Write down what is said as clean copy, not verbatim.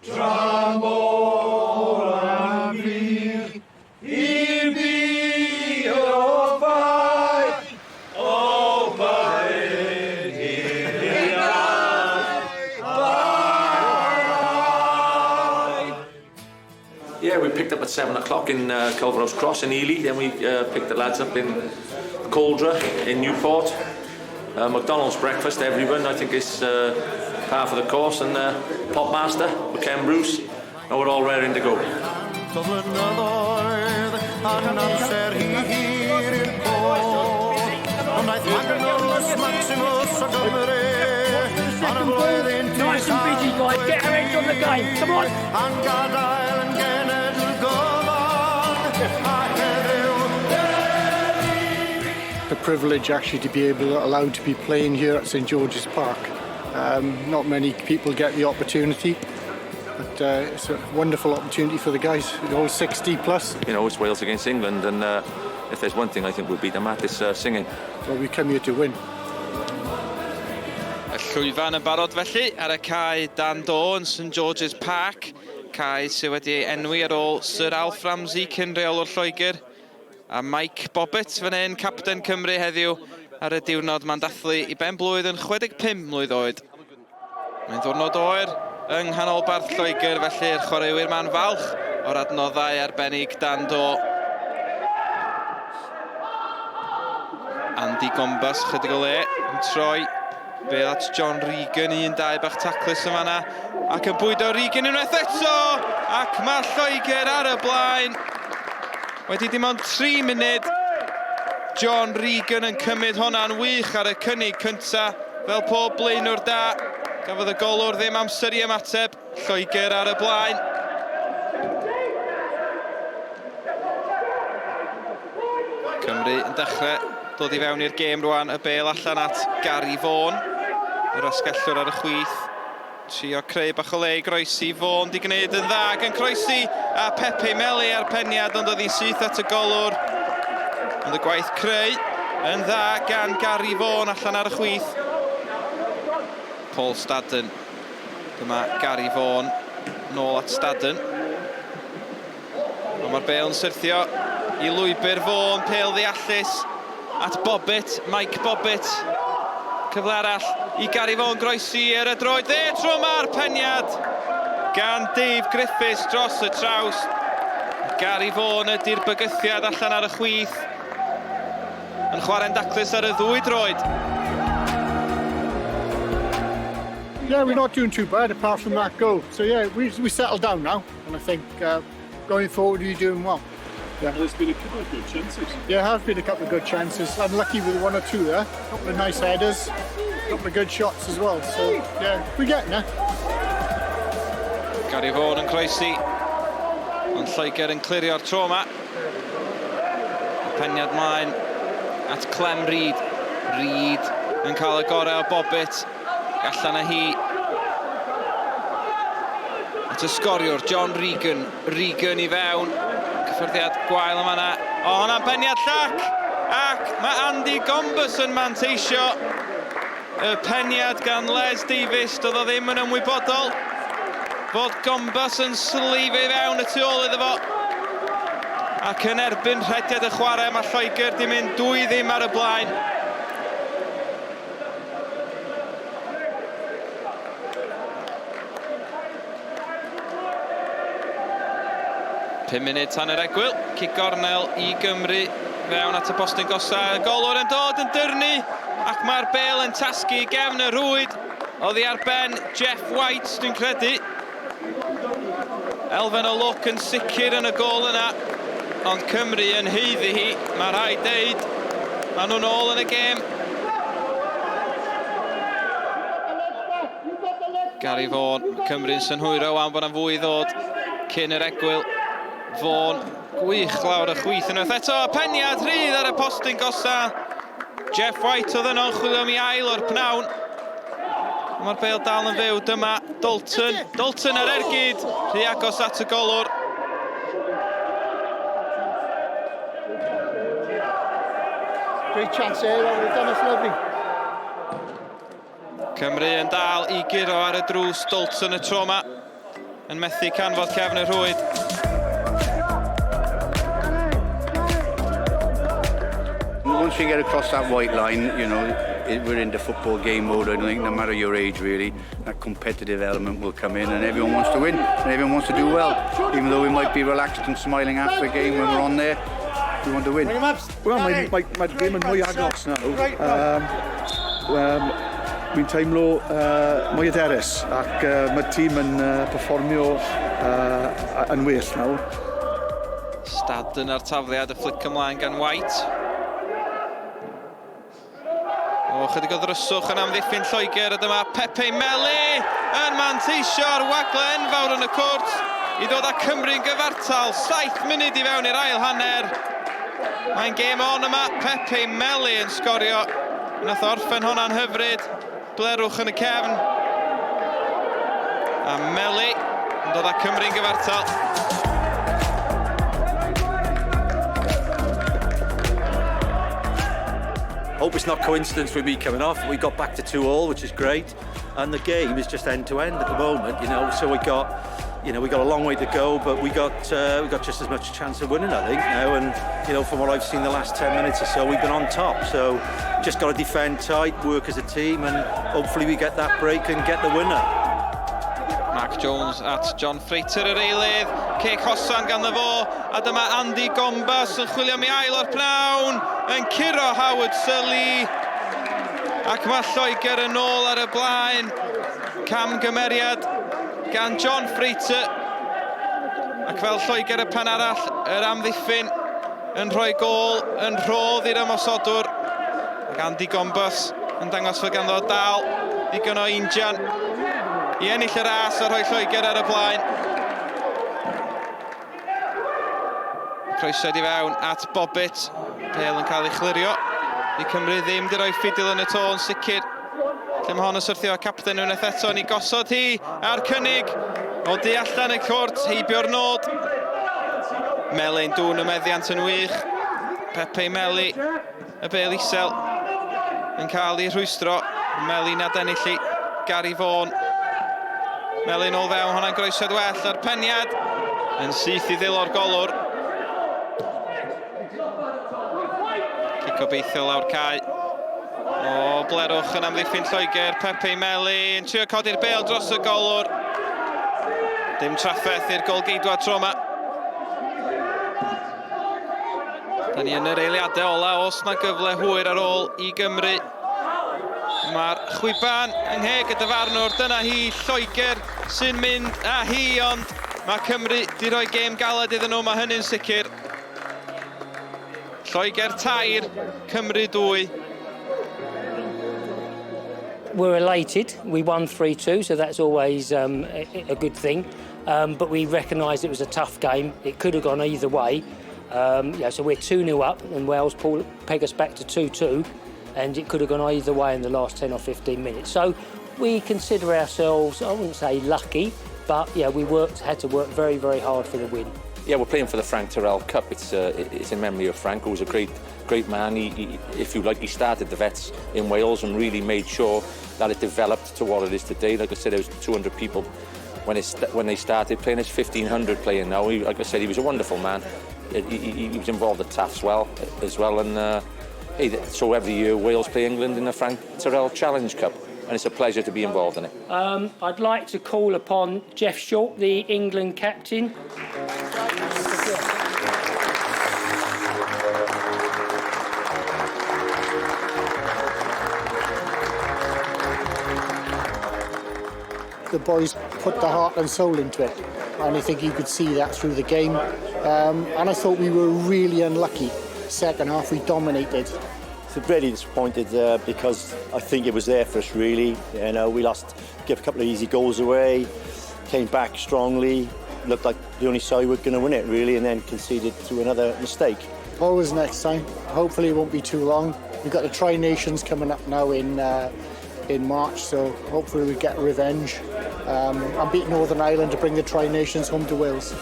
Tramor am fir i fi o fai, o bydded i'r Yeah, we picked up at 7 o'clock in uh, Culverhouse Cross in Ely, then we uh, picked the lads up in Cauldre in Newport. Uh, McDonald's breakfast, everyone, I think it's uh, par for the course, and uh, Popmaster with Ken Bruce, and we're all raring to go. O flynyddoedd a'n amser hir i'r côr. Ond aeth Magnus Maximus o Gymru ar y flwyddyn Nice and busy, guys. Get our heads on the game. Come on. A'n gadael yn genedl gyfan a heddiw The privilege actually to be able allowed to be playing here at St George's Park. Um, not many people get the opportunity, but uh, it's a wonderful opportunity for the guys, all 60 plus. You know, it's Wales against England, and uh, if there's one thing I think we'll beat them at, it's uh, singing. Well, we come here to win. Y llwyfan yn barod felly ar y cae dan do yn St George's Park. Cae sydd wedi ei enwi ar ôl Sir Alf Ramsey, cyn reolwr Lloegr, a Mike Bobbitt fan hyn, capten Cymru heddiw ar y diwrnod mae'n dathlu i ben blwydd yn 65 mlwydd oed. Mae'n ddiwrnod oer yng nghanolbarth Lloegr, felly'r chwaraewyr ma'n falch o'r adnoddau arbennig dan do. Andy Gombas, chydig o le, yn troi. Bale at John Regan, 1-2 bach taclus yn fanna. Ac yn bwydo Regan unwaith eto! Ac mae Lloegr ar y blaen. Wedi dim ond 3 munud, John Regan yn cymryd honna'n wych ar y cynnig cynta. Fel pob blaenwr da, gafodd y golwr ddim amser i ymateb. Lloegr ar y blaen. Cymru yn dechrau dod i fewn i'r gêm rwan, y bel allan at Gary Vaughan, yr asgellwr ar y chwith. Trio creu bach o le i groesi, Vaughan di gwneud yn dda ac yn croesi a Pepe Mele ar peniad ond oedd hi'n syth at y golwr. Ond y gwaith creu yn dda gan Gary Vaughan allan ar y chwith. Paul Stadden. Dyma Gary Vaughan nôl at Stadden. Ond mae'r bêl yn syrthio i lwybr Vaughan, pêl ddeallus at Bobbitt, Mike Bobbitt. Cyfle arall i Gary Vaughan groesi ar y droed dde, tro ma'r peniad gan Dave Griffiths dros y traws. Gary Vaughan ydy'r bygythiad allan ar y chwith. Yn chwarae'n daclus ar y ddwy droed. Yeah, we're not doing too bad apart from that goal. So yeah, we, we settled down now, and I think uh, going forward we're doing well. Yeah. Well, there's been a couple of good chances. Yeah, have been a couple of good chances. Unlucky with one or two there. A couple of nice headers, a couple of good shots as well. So yeah, we're getting there. Gary Vaughan yn croesi, ond Lloegr yn clirio'r tro yma. Peniad mlaen at Clem Reid. Reid yn cael y gorau o Bobbitt. Allan â hi at y sgoriwr, John Regan. Regan i fewn. Cyffyrddiad gwael yma na. O, hwnna'n beniad llac! Ac mae Andy Gombas yn manteisio. Y peniad gan Les Davies, doedd o ddim yn ymwybodol fod Gombas yn sleifio i fewn y tu ôl iddo fo. Ac yn erbyn rhediad y chwarae, mae Lloegr di mynd 2-0 ar y blaen. Pum munud tan yr egwyl, cic gornel i Gymru fewn at y postyn gosa, y golwr yn dod yn dyrnu ac mae'r bel yn tasgu i gefn y rhwyd oddi ar ben Jeff White, dwi'n credu. Elfen o lwc yn sicr yn y gol yna, ond Cymru yn haeddu hi, mae rhaid deud. Maen nhw'n ôl yn y gêm. Gary Vaughan, Cymru'n synhwyro wan bod yna fwy i ddod cyn yr egwyl. Vaughan, gwych lawr y chwith unwaith eto, peniad rhydd ar y postyn gosa. Jeff White oedd yno'n chwilio am ei ail o'r pnawn. Mae'r bêl dal yn fyw, dyma Dalton. Dalton ar ergyd, rhy agos at y golwr. Great chance here, that would have done us lovely. Cymru yn dal i guro ar y drws, Dalton y tro yma. yn methu canfod cefn y rhwyd. Once you get across that white line, we're into football game mode. I think no matter your age, really, that competitive element will come in, and everyone wants to win, and everyone wants to do well. Even though we might be relaxed and smiling after the game when we're on there, we want to win. Wel, mae'r mae, mae gêm yn mwy agos nawr. Wy'n teimlo mwy hyderus ac mae'r tîm yn perfformio yn well nawr. Stadden ar tafliad, y flick ymlaen gan White. O, chydig o ddryswch yn amddiffyn Lloegr, a dyma Pepe Mele yn manteisio ar wagle enfawr yn y cwrt i ddod â Cymru'n gyfartal. 7 munud i fewn i'r ail hanner. Mae'n gêm on yma, Pepe Mele yn sgorio. Nath orffen hwnna'n hyfryd. Blerwch yn y cefn. A Mele yn dod â Cymru'n gyfartal. Hope it's not coincidence with me coming off. We got back to 2-all, which is great. And the game is just end to end at the moment. So we got a long way to go, but we got just as much chance of winning, I think, now. And from what I've seen the last 10 minutes or so, we've been on top. So just got to defend tight, work as a team, and hopefully we get that break and get the winner. Mark Jones at John Freiter yr eilydd. Cic hosan ganddo fo. A dyma Andy Gombas yn chwilio am ei ail o'r pnawn. Yn curo Howard Sully. Ac mae Lloegr yn ôl ar y blaen. Camgymeriad gan John Freiter. Ac fel Lloegr y pen arall, yr amddiffyn yn rhoi gôl yn rhodd i'r ymosodwr. Ac Andy Gombas yn dangos fod ganddo dal ddigon o injan i ennill y ras a rhoi Lloegr ar y blaen. Croesiad i fewn at Bobbitt. Pêl yn cael ei chlirio. Di Cymru ddim di roi ffidil yn y to yn sicr. Lle mae hon yn syrthio, capten unwaith eto ni gosod hi a'r cynnig o du allan y cwrt, heibio'r nod. Mele'n dwyn y meddiant yn wych. Pepe Meli, y bêl isel yn cael ei rhwystro. Meli nad ennill i Gary Vaughan. Meli nôl fewn, hwnna'n groesiad well a'r peniad yn syth i ddwylo'r golwr. Cic gobeithio lawr cae. O, blerwch yn amddiffyn Lloegr, Pepe Meli yn trio codi'r bêl dros y golwr. Dim trafferth i'r golgeidwad tro yma. Da ni yn yr eiliadau ola, os na gyfle hwyr ar ôl i Gymru. Mae'r chwiban yng ngheg y dyfarnwr, dyna hi, Lloegr sy'n mynd â hi, ond mae Cymru di roi gêm galed iddyn nhw, mae hynny'n sicr. Lloegr 3, Cymru 2. We're elated. We won 3-2, so that's always a good thing. But we recognised it was a tough game. It could have gone either way. Yeah, so we're 2-0 up, and Wales peg us back to 2-2, and it could have gone either way in the last 10 or 15 minutes. So we consider ourselves, I wouldn't say lucky, but yeah, we had to work very, very hard for the win. Yeah, we're playing for the Frank Tyrrell Cup. It's in memory of Frank, who was a great, great man. He, if you like, he started the vets in Wales and really made sure that it developed to what it is today. Like I said, there was 200 people when they started playing. There's 1,500 playing now. Like I said, he was a wonderful man. He was involved at Taffs Well as well, and hey, so every year Wales play England in the Frank Tyrrell Challenge Cup, and it's a pleasure to be involved in it. I'd like to call upon Jeff Short, the England captain. The boys put the heart and soul into it, and I think you could see that through the game. And I thought we were really unlucky. Second half, we dominated. So really disappointed because I think it was there for us really. We lost, gave a couple of easy goals away, came back strongly, looked like the only side were going to win it really, and then conceded through another mistake. Always next time. Hopefully it won't be too long. We've got the Tri Nations coming up now in March, so hopefully we get revenge and beat Northern Ireland to bring the Tri Nations home to Wales.